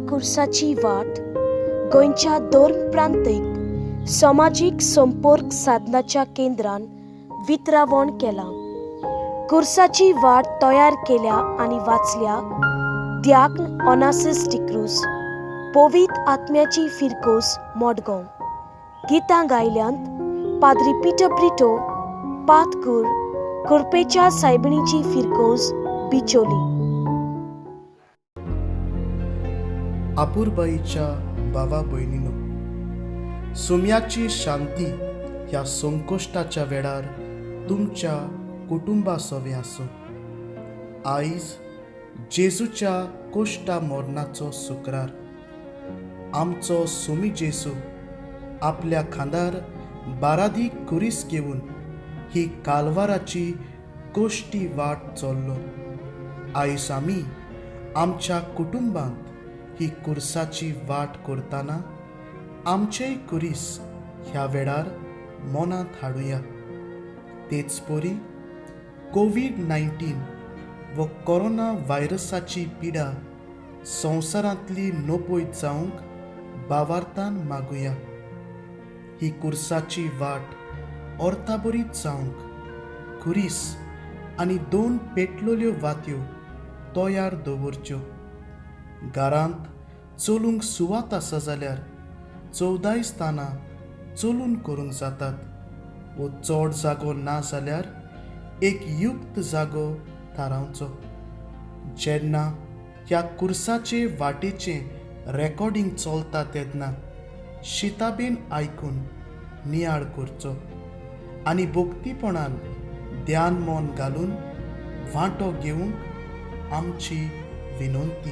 कुर्साची वाट गोंयच्या धर्म प्रांतीक समाजीक संपर्क साधनाच्या केंद्रान वितरावण केलां. कुर्साची वाट तयार केल्या आनी वाचल्या द्याक्न ओनासीस डिक्रूज, पवित्र आत्म्याची फिरकोस, मडगांव. गितां गायल्यांत पाद्री पिटर ब्रिटो, पातकूर, कुर्पेच्या सायबिणीची फिरकोस, बिचोली. आपुरबाईच्या भावा भयणीनो, सुम्याची शांती ह्या संकश्टाच्या वेळार तुमच्या कुटुंबा सवें आसूं. आयज जेजूच्या कोश्टा मरणाचो शुक्रार. आमचो सुमी जेजू आपल्या खांदार बारादी कुरीस घेवन ही कालवाराची कोश्टी वाट चल्लो. आयज आमी आमच्या कुटुंबांत ही कुर्साची वाट करतना आमचेय कुरीस ह्या वेळार मनांत हाडुया. तेच परी कोवीड 19 व कोरोना व्हायरसाची पिडा संवसारांतली नपयत जावंक बावार्थान मागुया. ही कुर्साची वाट अर्थाबरीत जावंक कुरीस आनी दोन पेटलेल्यो वात्यो तयार दवरच्यो. घरांत चलूंक सुवात आसा जाल्यार 14 स्थानां चलून करूंक जातात वो चड जागो ना जाल्यार एक युक्त जागो थारावचो. जेन्ना ह्या कुर्साचे वाटेचें रेकॉर्डिंग चलता तेन्ना शिताबेन आयकून नियाळ करचो आनी भक्तीपणान ध्यान मन घालून वांटो घेवंक आमची विनंती.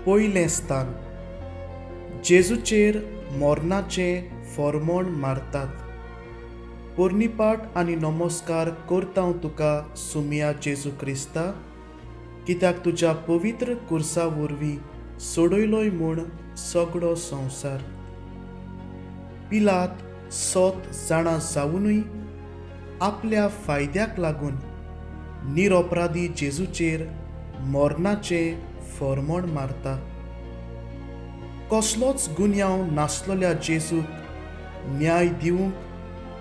पयलें स्थान, जेजूचेर मरणाचें फॉर्मोण मारतात. पोरणीपाट आनी नमस्कार करता तुका सुमिया जेजू क्रिस्ता, कित्याक तुज्या पवित्र कुर्सा वरवीं सोडयलोय म्हूण सगळो संवसार. पिलात सत जाणा जावनूय आपल्या फायद्याक लागून निरपराधी जेजूचेर मरणाचें फॉर्मोण मारता. कसलोच गुन्यांव नासलेल्या जेजूक न्याय दिवंक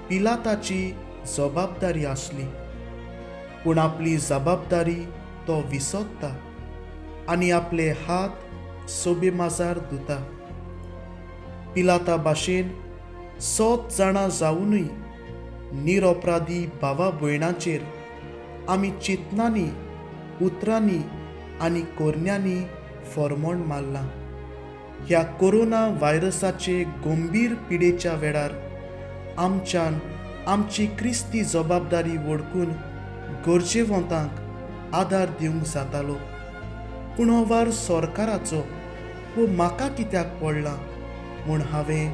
पिलाताची जबाबदारी आसली, पूण आपली जबाबदारी तो विसरता आनी आपले हात सोबे माजार धुता. पिलाता भाशेन सत जाणां जावनूय निरपराधी भावा भयणाचेर आमी चिंतनांनी, उतरांनी आनी कोरण्यांनी फॉर्मोण मारलां. ह्या कोरोना व्हायरसाचे गंभीर पिडेच्या वेळार आमच्यान आमची क्रिस्ती जबाबदारी वळखून गरजेवंतांक आदार दिवंक जातालो, पूण हो वार सरकाराचो वो म्हाका कित्याक पडला म्हूण हांवें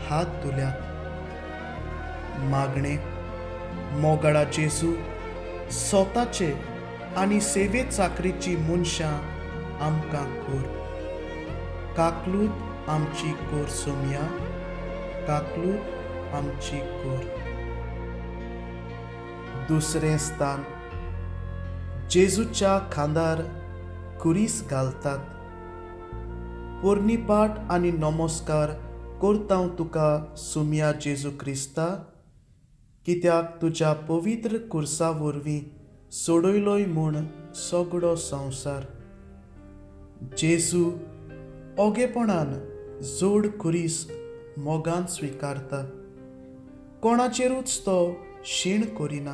हात धुल्यात. मागणें. मोगाळा जेजू, स्वताचे आनी सेवे चाकरीची मनशां आमकां कर. काकलूत आमची कोर सोमया, काकलूत आमची कोर. दुसरें स्थान, जेजूच्या खांदार कुरीस घालतात. पोरणीपाट आनी नमस्कार करता तुका सुमिया जेजू क्रिस्ता, कित्याक तुज्या पवित्र कुर्सा वरवीं सोडयलोय म्हूण सगळो संवसार. जेजू ओगेपणान जोड कुरीस मोगान स्विकारता. कोणाचेरूच तो शीण करिना,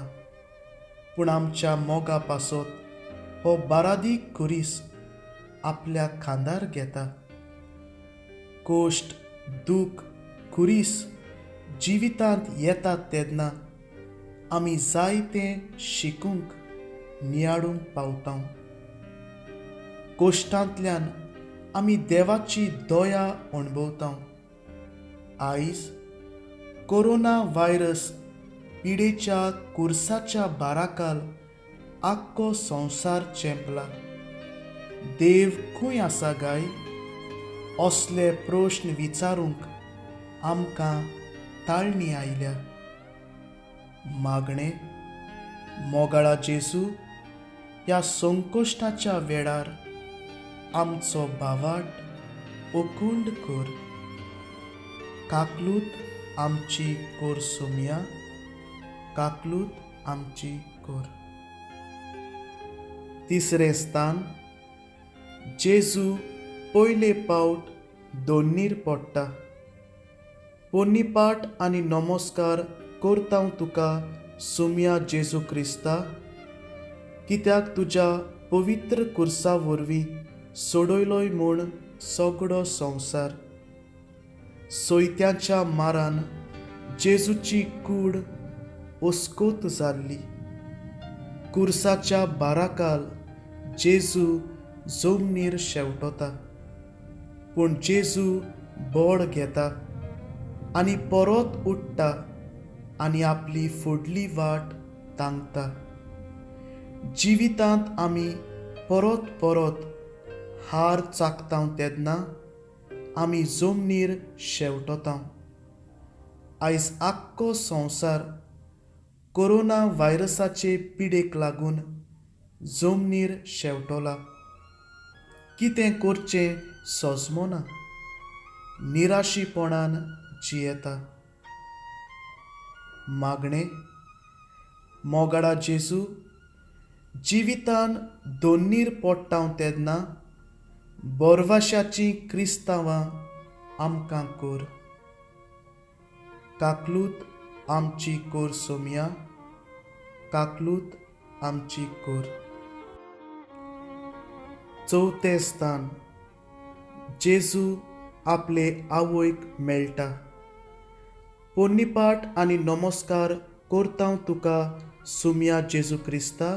पूण आमच्या मोगा पासत हो बारादीक कुरीस आपल्या खांदार घेता. कोश्ट, दूख, कुरीस जिवितांत येतात तेन्ना आमी जायतें शिकूंक, नियाळूंक पावता. कोश्टांतल्यान आमी देवाची दया अणभवता. आयज कोरोना व्हायरस पिडेच्या कुर्साच्या बाराकाल आख्खो संवसार चेंपला. देव खंय आसा गाय असले प्रश्न विचारूंक आमकां ताळणी आयल्या. मागणें. मोगाळा जेजू, ह्या संकश्टाच्या वेळार आमचो भावाट ओकुंड कर. काकलूत आमची कोर सोमया, काकलूत आमची कोर. तिसरें स्थान, जेजू पयले पावट दोन्नीर पडटा. पोन्नीपाट आनी नमस्कार करता तुका सुमया जेजू क्रिस्ता, कित्याक तुज्या पवित्र कुर्सा वरवीं सोडयलोय म्हूण सगळो संवसार. सोयत्याच्या मारान जेजूची कूड ओस्कोत जाल्ली. कुर्साच्या बाराकाल जेजू जमनीर शेवटता, पूण जेजू बळ घेता आनी परत उठ्ठा आनी आपली फुडली वाट तांकता. जिवितांत आमी परत परत हार चाकता तेन्ना आमी जमनीर शेवटता. आयज आख्खो संवसार कोरोना व्हायरसाचे पिडेक लागून जमनीर शेवटला. कितें करचें सजमना, निराशीपणान जियेता. मागणें, मोगाडा जेजू, जिवितान दोन्नीर पडटा तेन्ना बोरवाशाचीं क्रिस्तांवां आमकां कोर. काकलूत आमची कोर सोमया, काकलूत आमची कोर. चवथें स्थान, जेजू आपले आवयक मेळटा. पोन्नीपाट आनी नमस्कार करता तुका सुमया जेजू क्रिस्ता,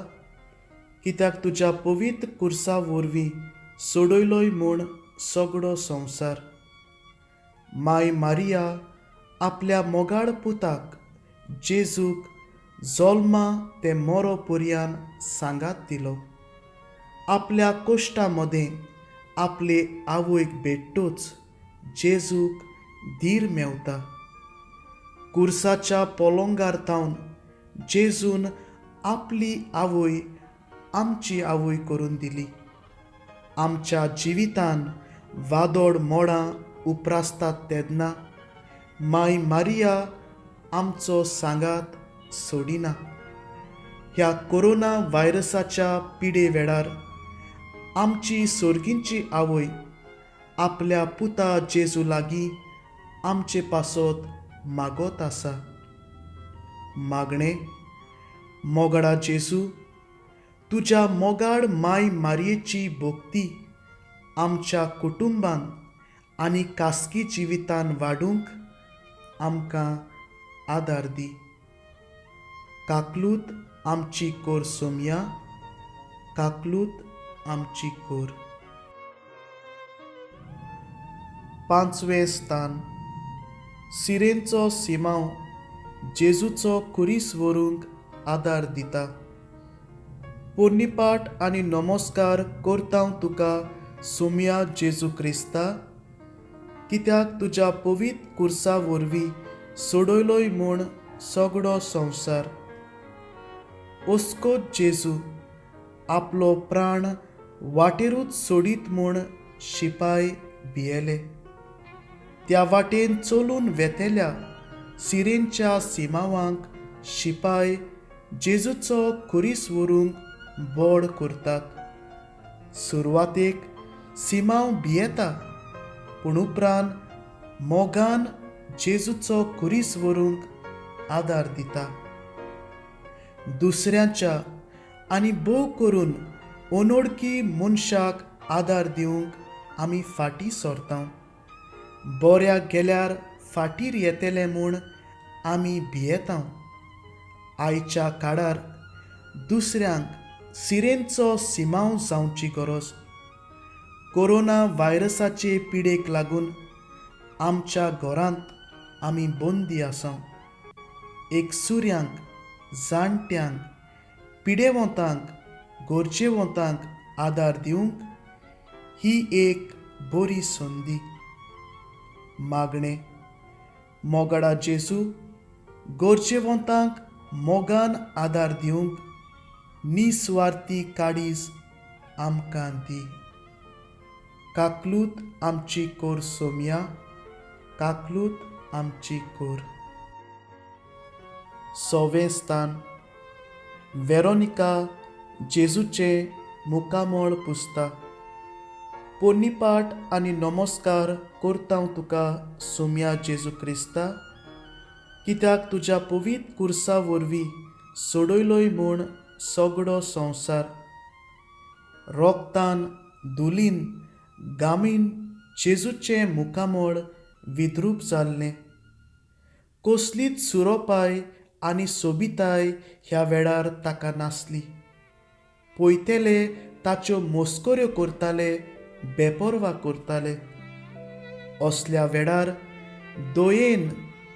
कित्याक तुज्या पवित्र कुर्सा वरवीं सोडयलोय म्हूण सगळो संवसार. माय मारिया आपल्या मोगाळ पुताक जेजूक जल्मा ते मोरो पर्यान सांगात दिलो. आपल्या कोश्टा मदें आपले आवयक भेट्टूच जेजूक धीर मेवता. कुर्साच्या पोलोंगार थावन जेजून आपली आवय आमची आवय करून दिली. आमच्या जिवितान वादोड मोडां उप्रासतात तेन्ना माय मारिया आमचो सांगात सोडिना. ह्या कोरोना व्हायरसाच्या पिडे वेळार आमची सोर्गींची आवय आपल्या पुता जेजू लागीं आमचे पासत मागत आसा. मागणें, मोगाडा जेजू, तुज्या मोगाड माय मारयेची भक्ती आमच्या कुटुंबान आनी खासगी जिवितान वाडूंक आमकां आदार दी. काकलूत आमची कोर सोमया, काकलूत आमची कोर. पांचवें स्थान, सिरेंचो सिमांव जेजूचो कुरीस व्हरूंक आदार दिता. पोन्नीपाट आनी नमस्कार करता तुका सुमया जेजू क्रिस्ता, कित्याक तुज्या पवित्र कुर्सा वरवीं सोडयलोय म्हूण सगळो संवसार. ओस्कोत जेजू आपलो प्राण वाटेरूच सोडीत म्हूण शिपाय भियेले. त्या वाटेन चलून वेतेल्या सिरेंच्या सिमावांक शिपाय जेजूचो खुरीस व्हरूंक बोड करतात. सुरवातेक सिमांव भियेता, पूण उपरांत मोगान जेजूचो खुरीस व्हरूंक आदार दिता. दुसऱ्यांच्या आनी भोव करून अनोळखी मनशाक आदार दिवंक आमी फाटीं सरता. बऱ्याक गेल्यार फाटीर येतले म्हूण आमी भियेता. आयच्या काळार दुसऱ्यांक सिरेंचो सिमांव जावची गरज. कोरोना व्हायरसाचे पिडेक लागून आमच्या घरांत आमी बंदी आसा. एक सुऱ्यांक, जाणट्यांक, पिडेवंतांक, गरजेवंतांक आदार दिवंक ही एक बरी संदी. मागणें, मोगाडा जेजू, गरजेवंतांक मोगान आदार दिवंक निस्वार्थी काळीज आमकां दी. काकलूत आमची कोर सोमया, काकलूत आमची कोर. सवें स्थान, वेरोनिका जेजूचें मुखामळ पुसता. पोन्नीपाट आनी नमस्कार करता तुका सोमया जेजू क्रिस्ता, कित्याक तुज्या पवित्र कुर्सा वरवीं सोडयलोय म्हूण सगळो संवसार. रोगतान धुलीन गामीन जेजूचें मुखामळ विद्रूप जाल्लें. कसलीच सुरोपाय आनी सोबिताय ह्या वेळार ताका नासली. पळयतले ताच्यो मस्कऱ्यो करताले, बेपर्वा करताले. असल्या वेळार दयेन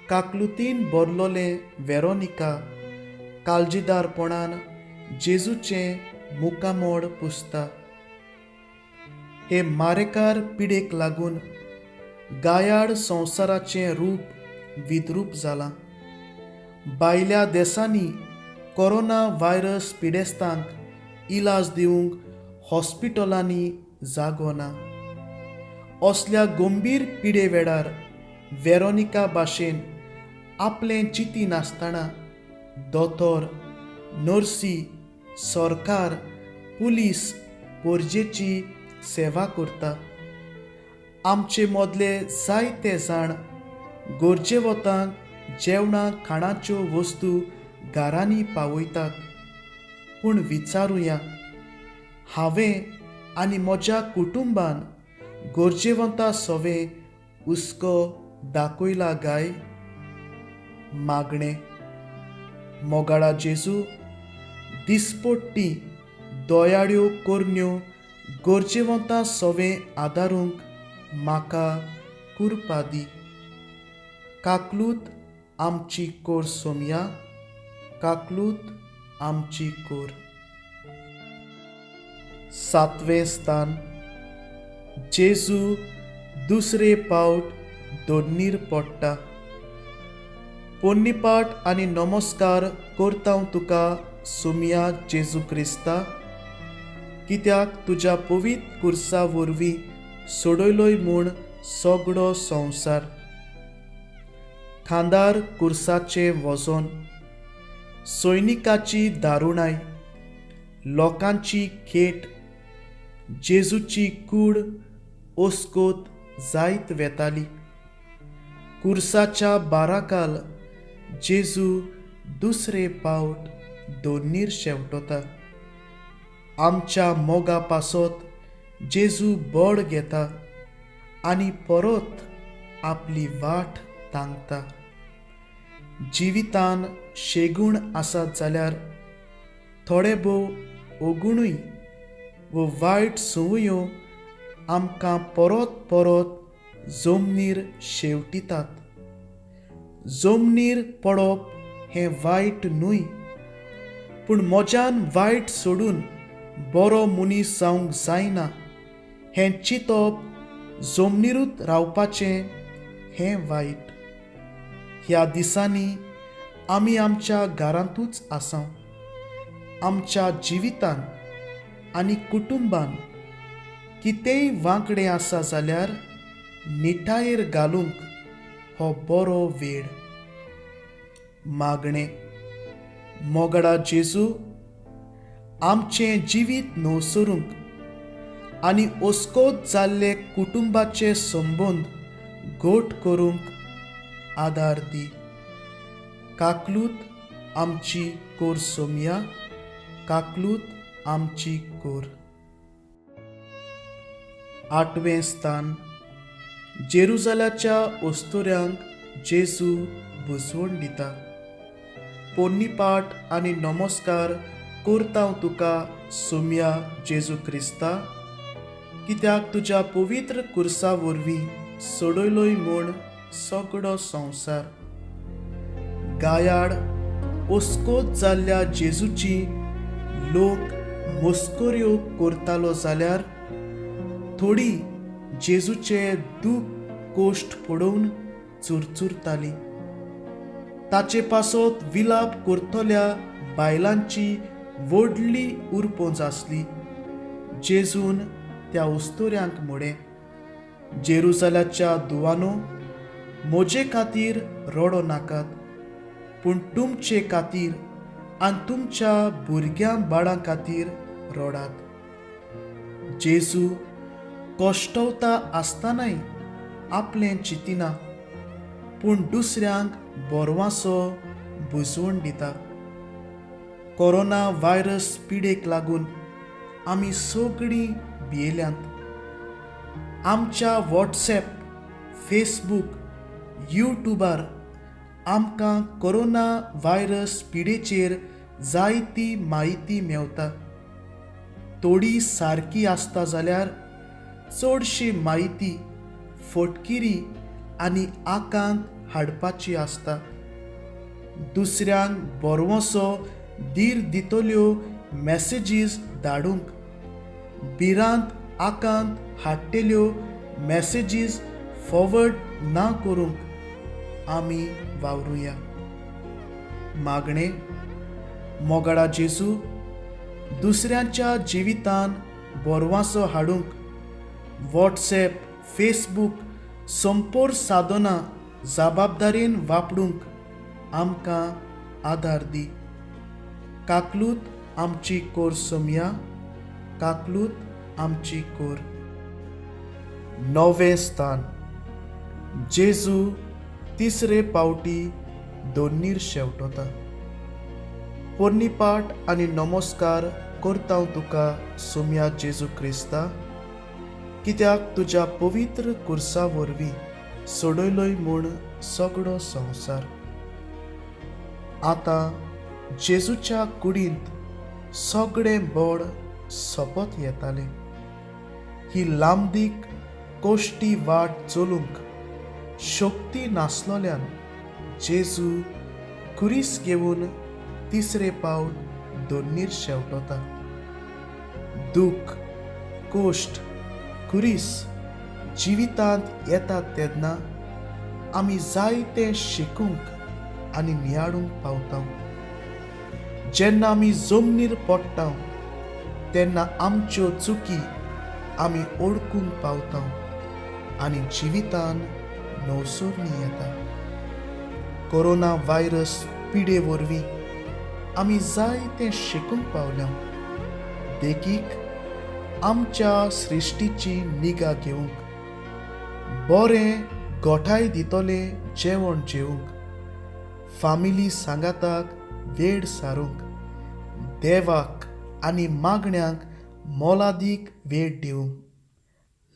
काकलुतीन भरलोलें वेरोनिका काळजीदारपणान जेजूचें मुखामळ पुसता. हे मारेकार पिडेक लागून गायाड संवसाराचें रूप विद्रूप जालां. भायल्या देसांनी कोरोना व्हायरस पिडेस्तांक इलाज दिवंक हॉस्पिटलांनी जागो ना. असल्या गंभीर पिडे वेळार वेरोनिका भाशेन आपलें चिंती नासतना दोतोर, नर्सी, सरकार, पुलीस परजेची सेवा करता. आमचे मदले जायते जाण गरजेवतांक जेवणां खाणाच्यो वस्तू घरांनी पावयतात. पूण विचारुया, हांवें आनी म्हज्या कुटुंबान गरजेवंता सवें हुस्को दाखयला गाय? मागणें. मोगाळा जेजू, दिसपट्टी दयाळ्यो करण्यो गरजेवंता सवें आदारूंक म्हाका कुरपा दी. काकलूत आमची कोर सोमया, काकलूत आमची कोर. सातवें स्थान, जेजू दुसरे पावट दोडणीर पडटा. पोन्नीपाट आनी नमस्कार करता तुका सोमया जेजू क्रिस्ता, कित्याक तुज्या पवित्र कुर्सा वरवीं सोडयलोय म्हूण सगळो संवसार. खांदार कुर्साचें वजन, सैनिकाची दारुणाय, लोकांची खेट, जेजूची कूड ओस्कोत जायत वेताली. कुर्साच्या बाराकाल जेजू दुसरे पावट दोनीर शेवटता. आमच्या मोगा पासत जेजू बळ घेता आनी परत आपली वाट तांगता. जिवितान शेगूण आसत जाल्यार थोडे भोव ओगुणूय वो वायट संवयो आमकां परत परत जमनीर शेवटितात. जमनीर पडप हें वायट न्हय, पूण म्हज्यान वायट सोडून बरो मनीस जावंक जायना हें चिंतप जमनीरूच रावपाचें हें वायट. ह्या दिसांनी आमी आमच्या घरांतूच आसा. आमच्या जिवितान आनी कुटुंबान कितेंय वांकडें आसा जाल्यार निठायेर घालूंक हो बरो वेळ. मागणें. मोगडा जेजू, आमचें जिवीत नवसरूंक आनी ओस्कोत जाल्ले कुटुंबाचे संबंद घट करूंक आदार दी. काकलूत आमची कोर सोमया, काकलूत आमची कोर. आठवें स्थान, जेरुजाल्याच्या ओस्तोऱ्यांक जेजू बुजवण दिता. पोन्नीपाट आनी नमस्कार करता तुका सोमया जेजू क्रिस्ता, कित्याक तुज्या पवित्र कुर्सा वरवीं सोडयलोय म्हूण सगळो संवसार. गायाड ओस्कोत जाल्ल्या जेजूची लोक मस्कऱ्यो करतालो जाल्यार थोडी जेजूचे दूख कोश्ट पडोवन चुरचुरताली. ताचे पासत विलाप करतल्या बायलांची व्हडली उरपोंज आसली. जेजून त्या उस्तुऱ्यांक म्हळें, जेरुजाल्याच्या दुवानो, म्हजे खातीर रडो नाकात, पूण तुमचे खातीर आनी तुमच्या भुरग्यां बाळां खातीर रडात. जेजू कश्टवता आसतनाय आपलें चिंतिना, पूण दुसऱ्यांक बरवासो बुजवण दिता. कोरोना व्हायरस पिडेक लागून आमी सगळीं भियेल्यांत. आमच्या वॉट्सएप, फेसबूक, युट्यूबार आमकां कोरोना व्हायरस पिडेचेर जायती म्हायती मेवता. थोडी सारकी आसता जाल्यार चडशी म्हायती फटकिरी आनी आकांत हाडपाची आसता. दुसऱ्यांक बरवसो धीर दितल्यो मॅसेजीस धाडूंक, भिरांत आकांत हाडटल्यो मॅसेजीस फॉवर्ड ना करूंक आमी वावरुया. मागणें. मोगाळा जेजू, दुसऱ्यांच्या जिवितान बरवासो हाडूंक वॉट्सएप, फेसबूक संपर्क साधनां जबाबदारेन वापरूंक आमकां आदार दी. काकलूत आमची कोर सोमया, काकलूत आमची कोर. णवें स्थान. जेजू तिसरे पावटी दोन्नीर शेवटता. पोरनीपाट आनी नमस्कार करता तुका सोमया जेजू क्रिस्ता, कित्याक तुज्या पवित्र कुर्सा वरवीं सोडयलोय म्हूण सगळो संवसार. आतां जेजूच्या कुडींत सगळें बळ सोंपत येतालें. ही लांबदीक कोश्टी वाट चलूंक शक्ती नासलोल्यान जेजू खुरीस घेवन तिसरे पावट दोन्नीर शेवटता. दूख, कोश्ट, खुरीस जिवितांत येतात तेन्ना आमी जायतें शिकूंक आनी नियाळूंक पावता. जेन्ना आमी जमनीर पडटा तेन्ना आमच्यो चुकी आमी ओळखूंक पावता आनी जिवितान नवसरणी येता. कोरोना व्हायरस पिडे वरवीं आमी जायतें शिकूंक पावल्या. देखीक, आमच्या सृश्टीची निगा घेवंक, बरें गोठाय दितलें जेवण जेवंक, फामिली सांगाताक वेळ सारूंक, देवाक आनी मागण्यांक मोलादीक वेळ दिवंक,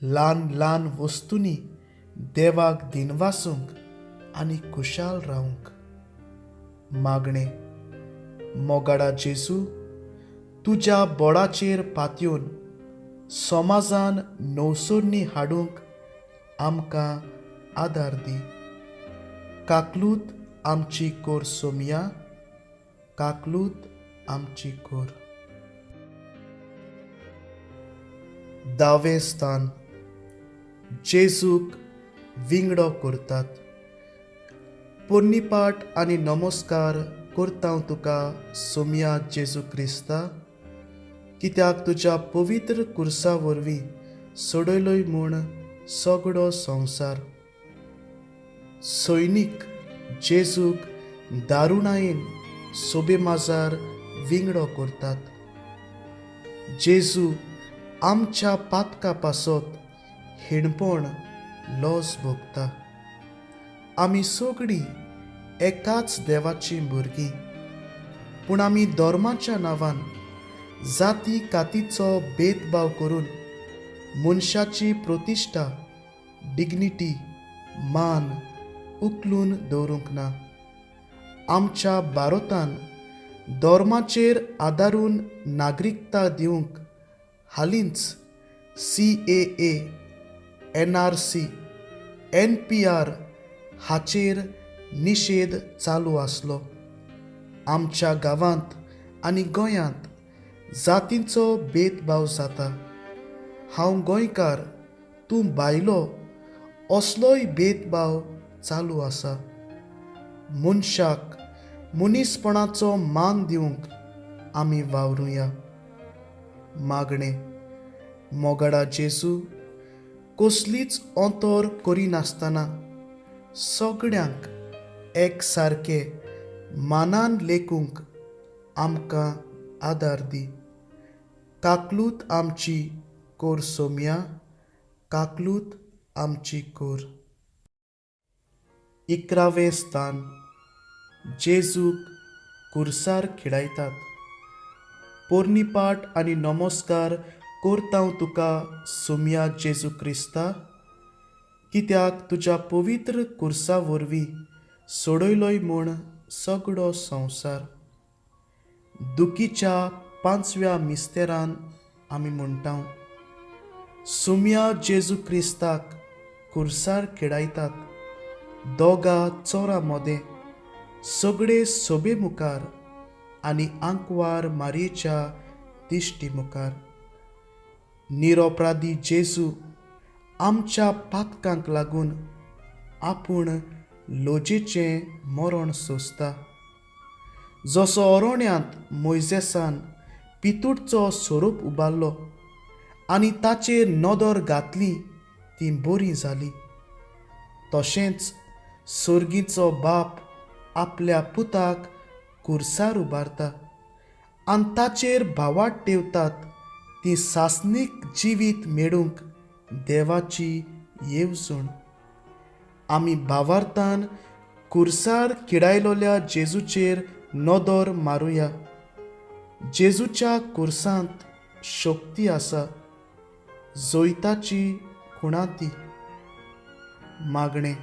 ल्हान ल्हान वस्तूंनी देवाक दिनवासूंक आनी खुशाल रावंक. मागणें. मोगाडा जेजू, तुज्या बोडाचेर पातयेवन समाजान नवसरणी हाडूंक आमकां आदार दी. काकलूत आमची कोर सोमया, काकलूत आमची कोर. दावें स्थान. जेजूक विंगडो करतात. पोरनीपाट आनी नमस्कार करता तुका सोमया जेजू क्रिस्ता, कित्याक तुज्या पवित्र कुर्सा वरवीं सोडयलोय म्हूण सगळो संवसार. सैनीक जेजूक दारुणायेन सोबे माजार विंगडो करतात. जेजू आमच्या पातका पासत हिणपण लॉस भोगता. आमी सगळीं एकाच देवाचीं भुरगीं, पूण आमी धर्माच्या नांवान जाती कातीचो भेदभाव करून मनशाची प्रतिश्ठा, डिग्निटी, मान उखलून दवरूंक ना. आमच्या भारतान धर्माचेर आदारून नागरिकता दिवंक हालींच CAA, NRC, NPR हाचेर निशेध चालू आसलो. आमच्या गांवांत आनी गोंयांत जातींचो भेदभाव जाता. हांव गोंयकार, तूं बायलो असलोय भेदभाव चालू आसा. मनशाक मनीसपणाचो मान दिवंक आमी वावरुया. मागणें. मोगाडा जेजू, कसलीच अंतर करिनासतना सगळ्यांक एक सारके मानान लेखूंक आमकां आदार दी. काकलूत आमची कोर सोम्या, काकलूत आमची कोर. 11वें स्थान. जेजूक कुर्सार खिडायतात. पोरनीपाट आनी नमस्कार करतांव तुका सोम्या जेजू क्रिस्ता, कित्याक तुज्या पवित्र कुर्सा वरवीं सोडयलोय म्हूण सगळो संवसार. दुखीच्या 5व्या मिस्तेरान आमी म्हणटा, सोम्या जेजू क्रिस्ताक कुर्सार खेळायतात दोगा चोरां मदें सगळे सोबे मुखार आनी आंकवार मारयेच्या दिश्टी मुखार. निरोपराधी जेजू आमच्या पातकांक लागून आपूण लजेचें मरण सोंसता. जसो अरण्यांत मोयजेसान पितूटचो सोरोप उबारलो आनी ताचेर नदर घातली ती बरी जाली, तशेंच सर्गीचो बाप आपल्या पुताक कुर्सार उबारता आनी ताचेर भावाट ठेवतात ती सासणीक जिवीत मेळूंक देवाची येवजण. आमी भावार्थान कुर्सार किडायलोल्या जेजूचेर नदर मारुया. जेजूच्या कुर्सांत शक्ती आसा, जैताची खुणा ती. मागणें.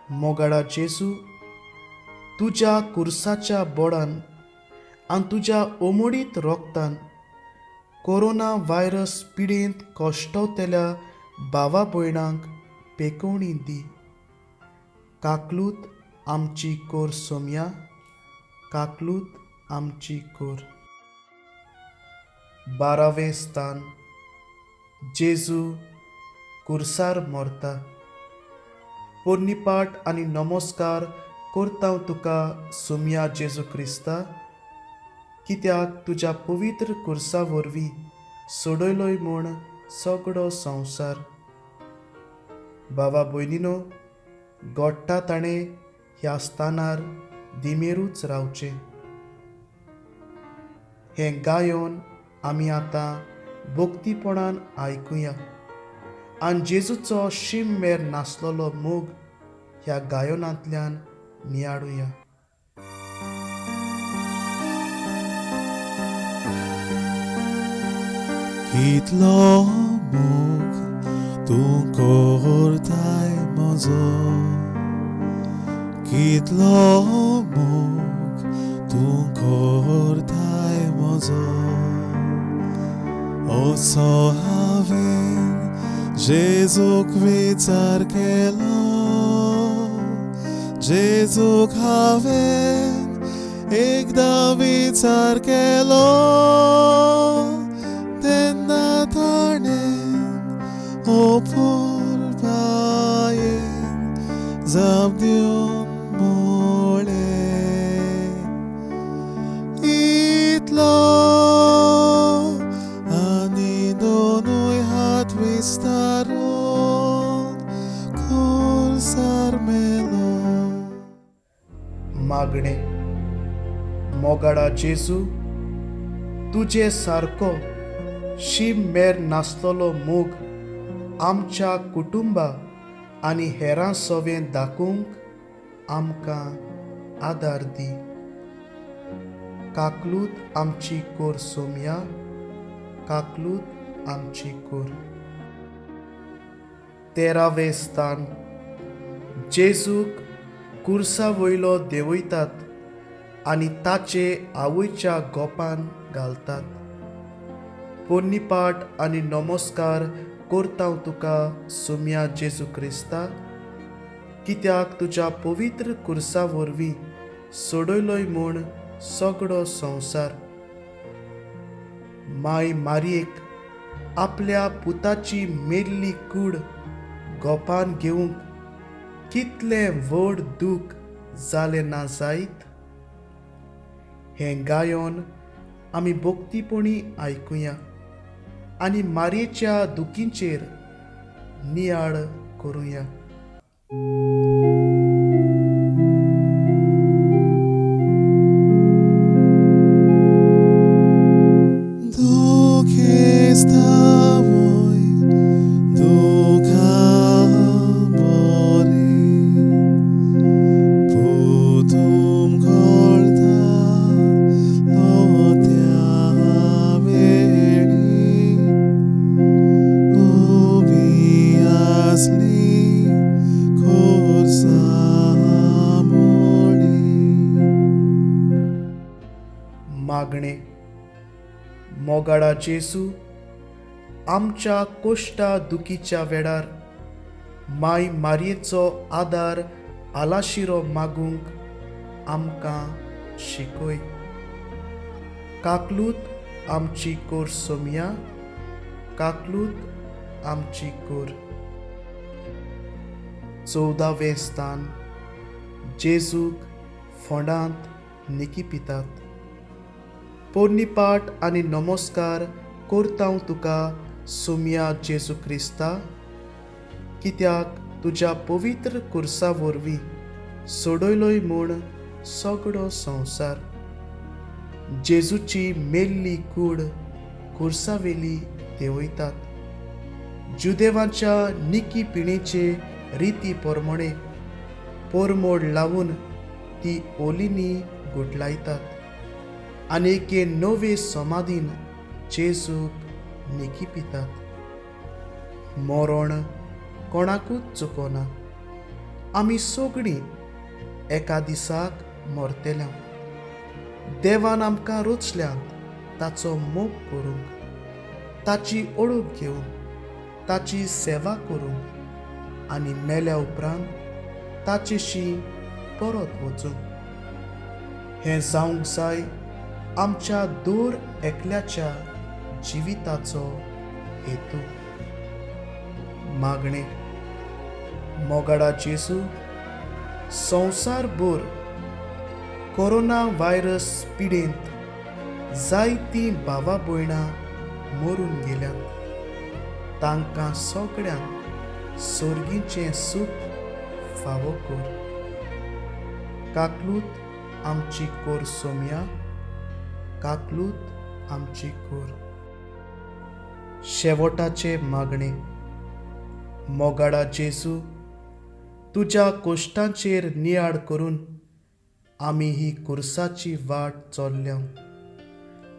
मोगाळा जेजू, तुज्या कुर्साच्या बोडान आनी तुज्या ओमोडीत रोगतान कोरोना व्हायरस पिडेंत कश्टवतल्या भावा भयणांक पेकोवणी दी. काकलूत आमची कोर सोम्या, काकलूत आमची कोर. 12वें स्थान. जेजू कुर्सार मरता. पोरनीपाट आनी नमस्कार करतांव तुका सोम्या जेजू क्रिस्ता, कित्याक तुज्या पवित्र कुर्सा वरवीं सोडयलोय म्हूण सगळो संवसार. बाबा भयणीनो, गोडटा ताणें ह्या स्थानार दिमेरूच रावचें. हें गायन आमी आतां भक्तीपणान आयकुया आनी जेजूचो शीम मेर नासलेलो मोग ह्या गायनांतल्यान नियाळुया. कितलो मोग तूं करताय म्हजो, कितलो मोग तूं करताय म्हजो. असो हांवें जेजूक विचार केलो, जेजूक हांवें एकदां विचार केलो, तेन्ना ताणें अपुरबायेन जाप दिवन म्हळें, इतलो आनी दोनूय हात विस्तारून खुर्सार मेलो. मागणें. मोगाळा जेजू, तुजे सारको शीम मेर नासलेलो मोग आमच्या कुटुंबा आनी हेरां सवें दाखोवंक आमकां आदार दी. काकलूत आमची कोर सोम्या, काकलूत आमची कोर. 13वें स्थान. जेजूक कुर्सा वयलो देंवयतात आनी ताचे आवयच्या गोपान घालतात. पोरनीपाट आनी नमस्कार करतांव तुका सोम्या जेजू क्रिस्ता, कित्याक तुज्या पवित्र कुर्सा वरवीं सोडयलोय म्हूण सगळो संवसार. माय मारयेक आपल्या पुताची मेल्ली कूड गोपान घेवंक कितलें व्हड दूख जालें ना जायत. हें गायन आमी भक्तीपणी आयकुया आनी मारयेच्या दुखींचेर नियाळ करुया. दुखेस्तावय दुखा बरी पुतूम करता लोत्या वेळी उबी आसली खुर्सा मोडी. मागणे. मोगाडा जेजू, आमच्या कोश्टा दुखीच्या वेळार माय मारयेचो आदार आलाशिरो मागूंक आमकां शिकय. काकलूत आमची कोर सोमया, काकलूत आमची कोर. 14वें स्थान. जेजूक फोंडांत निकिपितात. पोरनीपाट आनी नमस्कार करता तुका सोमया जेजू क्रिस्ता, कित्याक तुज्या पवित्र कुर्सा वरवीं सोडयलोय म्हूण सगळो संवसार. जेजूची मेल्ली कूड कुर्सावेली देंवयतात. जुदेवांच्या निकी पिणेचे रिती परमणे पोरमोड लावन ती ओलींनी गुठलायतात आनी एके नवे समाधीन जेजूक निकी पितात. मरण कोणाकूच चुकोना. आमी सगळीं एका दिसाक मरतल्या. देवान आमकां रचल्यात ताचो मोग करूंक, ताची ओळख घेवंक, ताची सेवा करूंक आनी मेल्या उपरांत ताचेशी परत वचूंक. हें जावंक जाय आमच्या दर एकल्याच्या जिविताचो हेतू. मागणे. मोगाडा जेजू, संवसारभर कोरोना व्हायरस पिडेंत जायतीं भावा भयणां मरून गेल्यात. तांकां सगळ्यांक सर्गीचें सूख फावो कर. काकलूत आमची कोर सोमया, काकलूत आमची कोर. शेवटाचे मागणे. मोगाडा जेजू, तुज्या कोश्टांचेर नियाळ करून आमी ही कुर्साची वाट चल्ल्या.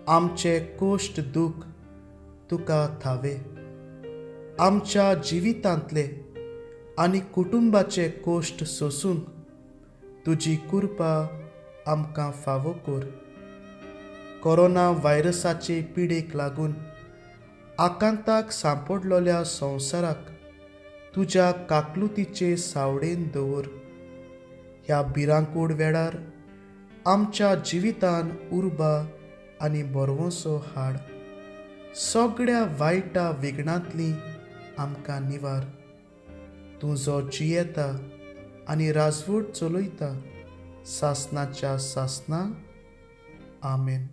आमचे कोश्ट दूख तुका थावे. आमच्या जिवितांतले आनी कुटुंबाचे कोश्ट सोसूंक तुजी कृपा आमकां फावो कर. कोरोना व्हायरसाचे पिडेक लागून आकांताक सांपडलेल्या संवसाराक तुज्या काकलुतीचे सावडेन दवर. ह्या भिरांकूळ वेळार आमच्या जिवितान उर्बा आनी बरवसो हाड. सगळ्या वायटा विघ्नांतली आमकां निवार. तूं जो जियेता आनी राजवट चलयता सासनाच्या सासनाक. आमेन.